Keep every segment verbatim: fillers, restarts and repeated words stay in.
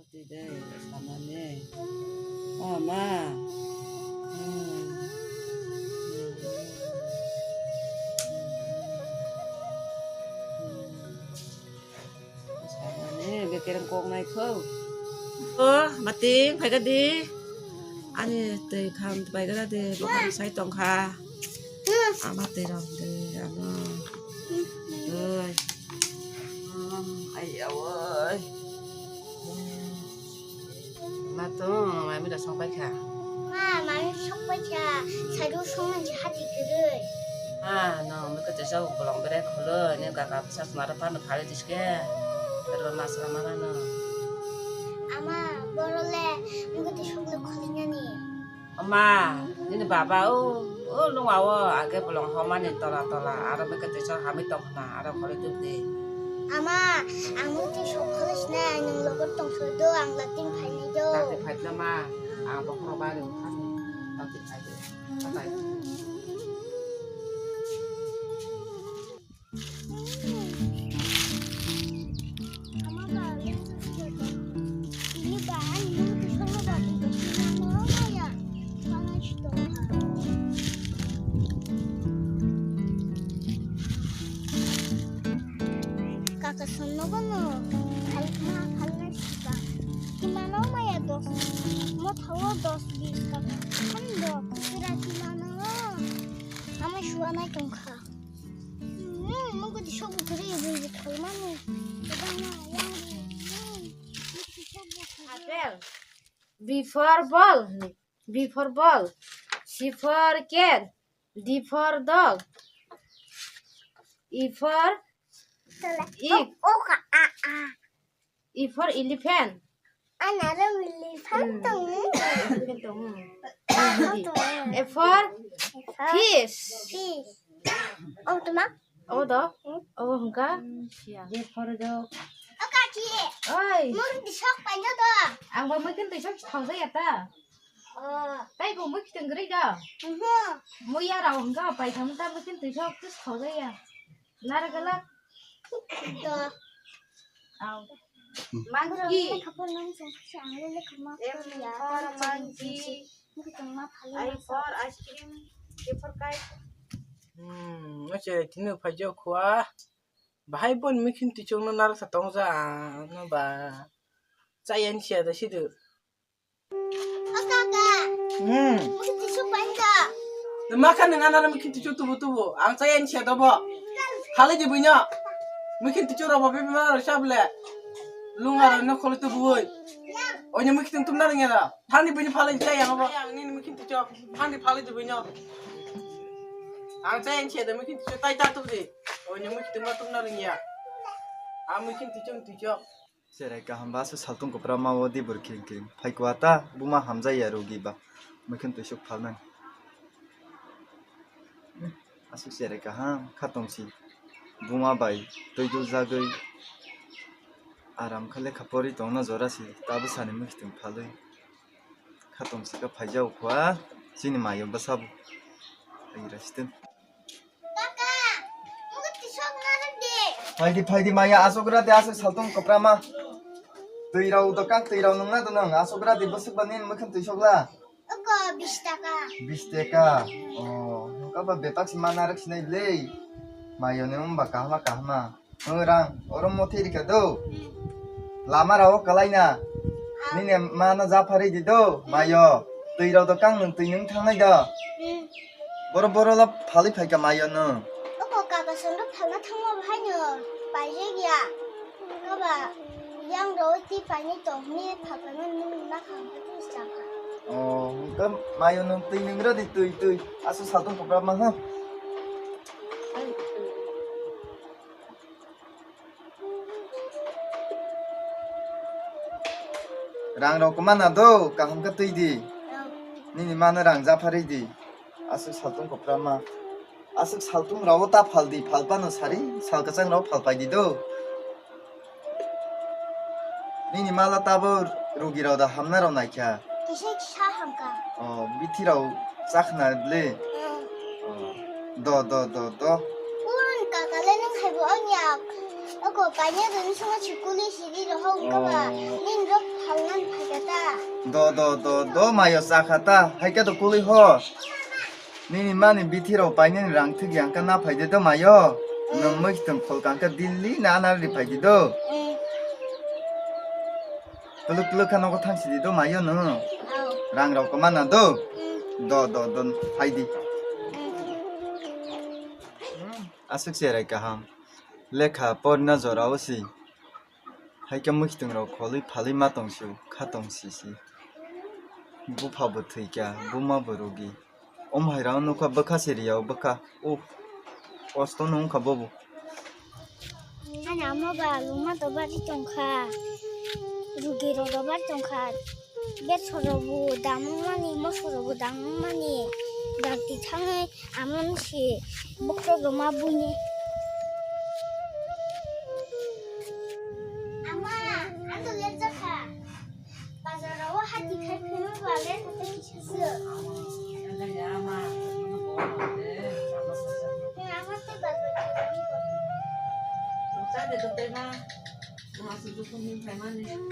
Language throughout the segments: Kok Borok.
Twi dai, samani. O ma. Hmm. Samani, bekereng kok nai kho. O, mating, phai ka di. Ani twi kham pai ka di, bokol sai tong kha. Ama twi rok de, ama. Oi. Ai, awoi. Ma to, mami da song pai kha. Ma, mami song pai kha. Sadu song nang hati kwrwi. Ah, no, mi ko tesa bolong bere kholo, ne kaka sa mara pan phale diske. Pero masra mara no. Ama, borole, mi ko tesa bolong kholi nani. Ama, nini baba o, o lungao age bolong homani tola tola, aro beke teisa hamwi tongkhna, aro khorwi tubdi. Ama, ang mui twi sok kholosna, nwng logot tongso do, ang latin phainai do. Latin phaitna ma, ang bokhorok bari wngkhani, latin phaido. Tatai. Kaka sonno bono phalma phalna sika. Timano maya dos. Mo thawo dos bis kaka. Hando kusura timano. Ama suanai tongkha. Apple. B for ball. B for ball. C for cat. D for dog. E for egg. E for elephant. Another elephant. Hmm. Elephant tongo. Tongo. A for fish. Fish. Oh, tuma? Oh, do? Hmm? Oh, hwnkha? Yeah. Oi. Mui khe twi sok paina do. Ang bo mui khe twi sok thok jaya ta. Oh. Tai bo mui khe twi gri do. Mhm. Mui ya rao hwnkha pai thang ta mui khe twi sok thok jaya. Nara gala. Do. Au. Monkey. M for monkey. I for ice cream. A for kite. Hmm, oche tini phai jo khua. Bahai bon mikhin tichok no narwksa tongja no ba. Chayani siya da sidu. O kaka. Hmm. Mui twi sok paina do. Makha nang ana mui khin tichok tubu tubu. Ang chayani siya dobo. Phalai di buino. Mui khin tichok robo bebima rok sable. Lunga rok no kholi tubu oi. Oini mui khin tum na ringya da. Thani buino phalai chaya no bo. Ang nini mui khin tichok. Thani phalai di buino. Ang chayani siya da mui khin tichok tai ta tubu di. Oini mui khin tum na ringya. Ang mui khin tichok tichok. Cherai kaham ba aswk saltung kwpra ma o di bwrwi kiring kiring. Phai kwa ta buma hamjai ya rugi ba. Mui khe twi sok phalnai. Aswk cherai kaham kha tongsi. Buma bai twi dul jagwi. Aram kha lekha pori tongna jora si. Tabuk sani mui khe twi phalwi. Kha tongsi kha phai jao khwa. Chini mayo bwsa bo. Ai rasitun. Kaka, mui khe twi sok narwk di. Phaidi, phaidi, maya, aswk ra di, aswk saltung kwpra ma. Twi rao do kang, twi rao nung na do nung, aswk ra di, bwswk ba nini mui khe twi sok la. Oko bis taka. Bis taka. Oh, nokha ba bepak si ma narwk sinai le. Mayo ni wng ba kahma, kahma. Nung rang, oro mothi rikha do. Lama rao kalai na. Nini ma no japharwi di do, mayo. Twi rao do kang nung twi nung thangnai do. Hmm. Boro boro la phalwi phaikha mayo no. Oko kaka songno phalna thangma bahaino paijak ya. Kaba yang roi twi painai tong hwnwi phalkha nini nini ma kha hwnkhe twi chakha. Oh, hwnkhe mayo nwng twi nwng rw di twi twi. Aswk saltung kwpra ma ha. Rang rok kwma na do, kaham khe twi di. Nini mano rang japharwi di. Aswk saltung kwpra ma. Aswk saltung rao ta phal di, phal phano sari, sal kwchang rao phal pai di do. Nini mala tabo rugi rao da hamna rao naikha. Kisa kisa hamkha. Oh, bithi rao chakhna le. Hmm. Oh, do, do, do, do. Purun kakale nung hai bo anya. O Ko paine dun sungo chikuli sidi roho wngkha ba. Oh. Nin rok phalnan phaikha ta. Do, do, do, do, mayo chakha ta. Haikhe do kuli ho. Nini mani bithi rok paine ni rang thik yang kha na phaidi do mayo. Mm. Nwng mui tong khol kang kha Delhi na na ri phaidi do. Mm. Kuluk kuluk kha nogo thang sidi do mayo nwng. Oh. Rang rok mana do. Mm. Do, do, do, phaidi. Mm. Aswk cherai kaham. Lekha porna jorao si. Haikhe mwkhitwng rok kholwi phalwi ma tong si, kha tong si si. Bupha bo thwikha, buma bo rugi. Om hai rang nukha bwkha se riyao bwkha. Uh, kosto no wngkha bobo. Ani amo ba luma dobar tongkha. Rugi rok dobar tongkha. Betha rok bo dam wngmani, moso rok bo dam wngmani, dakti thangwi amon si bokhorok rok ma buini. Ama, ang to lerjakha. Bazar o hati khai phano ba lerjakha kisa se. Ama tei bazar.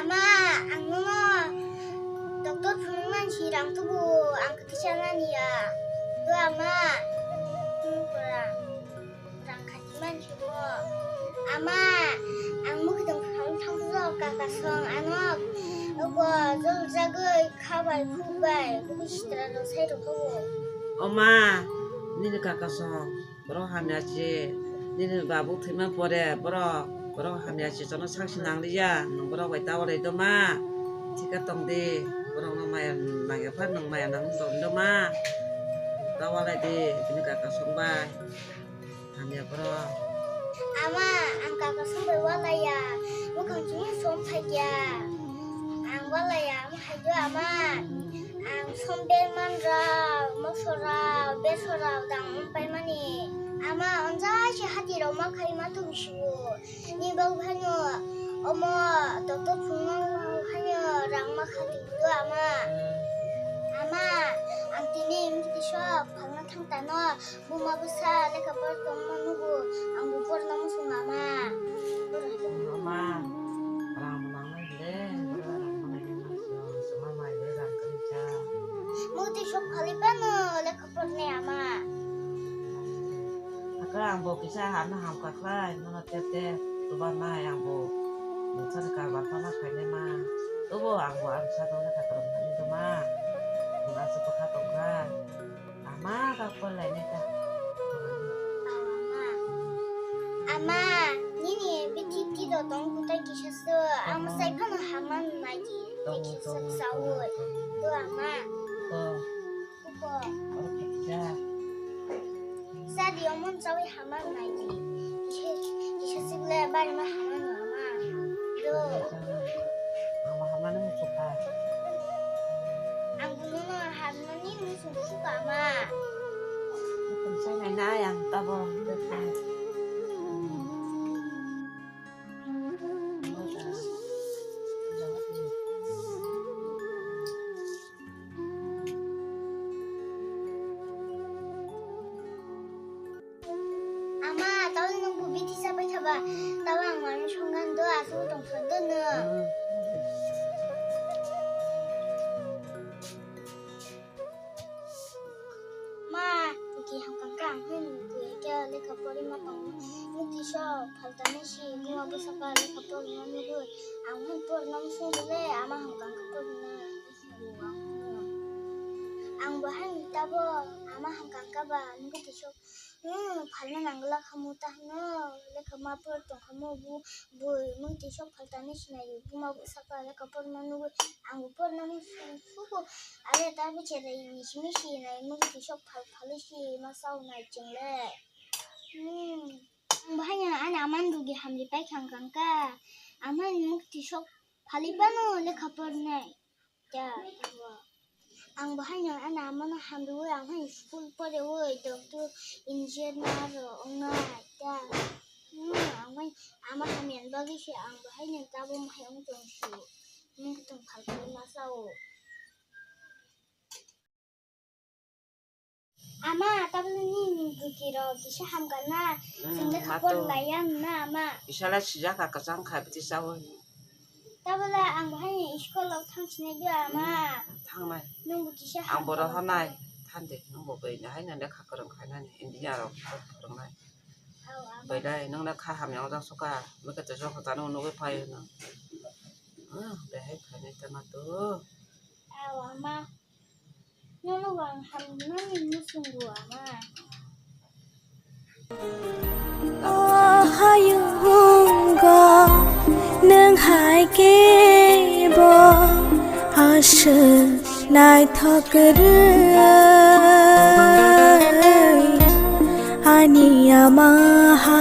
Ama, ang nono doctor phunuknani si rang tubu, ang kwthwi chanani ya. Do ama, rang khati mansi bo. Ama, ang mukidong phang thang tubu, kaka song ano, obo jol jagoi kha bai khuk bai, buku sitra rok sai rok kho. O ma, nini kaka song. Borok hamya se nini babu thwima pore borok, borok hamya se chono sak se nang liya, nwng borok bai ta walai do ma. Thika tong di, borok no maya nang ya pha nwng maya nang tong do ma. Ta walai di, bini kaka song bai hamya borok. Ama, ang kaka song bai walai ya, bwkhang chini som phai ya. Ang walai ya, ama hai do ama. Ang som berman rok, moso rok, beso rok dang wng paimani. Ama onjai se hati rok ma khai ma tong si o. Ni bau phano omo doctor phunukna phano rang ma kha tong do ama. Ama, ang tini mukti sok phalna thang tano. Buma bwsa lekha por tongma nugo, ang bo porna muchung ama. Ama, rang bo nangnai le, rang bo nangnai le, suma mai le, rang kwrwi cha. Mukti sok phali phano lekha porni ama. Hakhe ang bo kisa hano hamkha khlai, nono tep tep chubanai ang bo. Noksa ni karbar phano khainai ma. Tobo ang bo ang sa tong lekha kwrwng thani tongma. Ang aswk bwkha tongkha. Ama, bak pon lai nai ta. Ama, ama, nini bithi twi do tong kutai kisa se, ama sai phano hama nai di, twi kisa sawi. Do ama. Kuko. Sadi omon sawi hama nai di. Kisa, kisa sikle bari ma hama no ama. Do. Ama hama no muchukha. Ang bunono hamnani muchung suka ma. Buchung sai nai na yang tabo. Ama, tawle nwng bo bithi chapai thaba, tawle ang manwi songkha do, aswk tongthok do nwng. Ma, tiki hamkang kha, ang hwn twi khe lekha porima tongo. Nwng tisa phaltani si, buma bwsaka lekha porima nugwi. Ang hwn porna muchung le, ama hamkang kha porina. Ang bo haino tabo ama hamkang kha ba, nwng tisa Hmm, phalna nangla khamu ta hwno, lekha ma por tong khamu bu, bui mui twi sok phaltani sinai, buma bu saka lekha porma nugwi, ang bo porna mu su-, suku, are ta bichare misi misi nai, mui twi sok phal phali si ma sau nai chwng le. Hmm, ang bo haino ani aman dugi hamri pai khang kang ka, aman mui twi sok phali pano lekha pornai. Ya, ang bo haino ani amano hamrwi, ang haino school porewi, doctor, engineer rok wngnai, ya. Hmm, ang bai ama hamya bagwi se ang bo haino tabuk hai wng tong su. Nwng tong phalkani masa o. Ama, tabole nini bwtwi rok kisa hamkha na? Hmm, chwngno ma khapor to. Laiya na, ama? Bisala sijak kha, kwchang kha, biti chawi. Tabole ang bahai school o thang sinai di, ama. Hmm, thangnai. Nwngbo kisa hamkha. Ang boro hanai, thande, nwngbo bai nahai nande kha kwrwng khainani, engineer rok kha kwrwngnai. Au, ama. Bai dai, nwngno kha hamya wngjak suka, bwkha to jokho tano nugwi phai hwno. Hmm, behai khainai tama to. Au, ama. Nono wang hamnani muchungo ama. O hayungo nwng hai kebo aswk naithok rw ani ama ha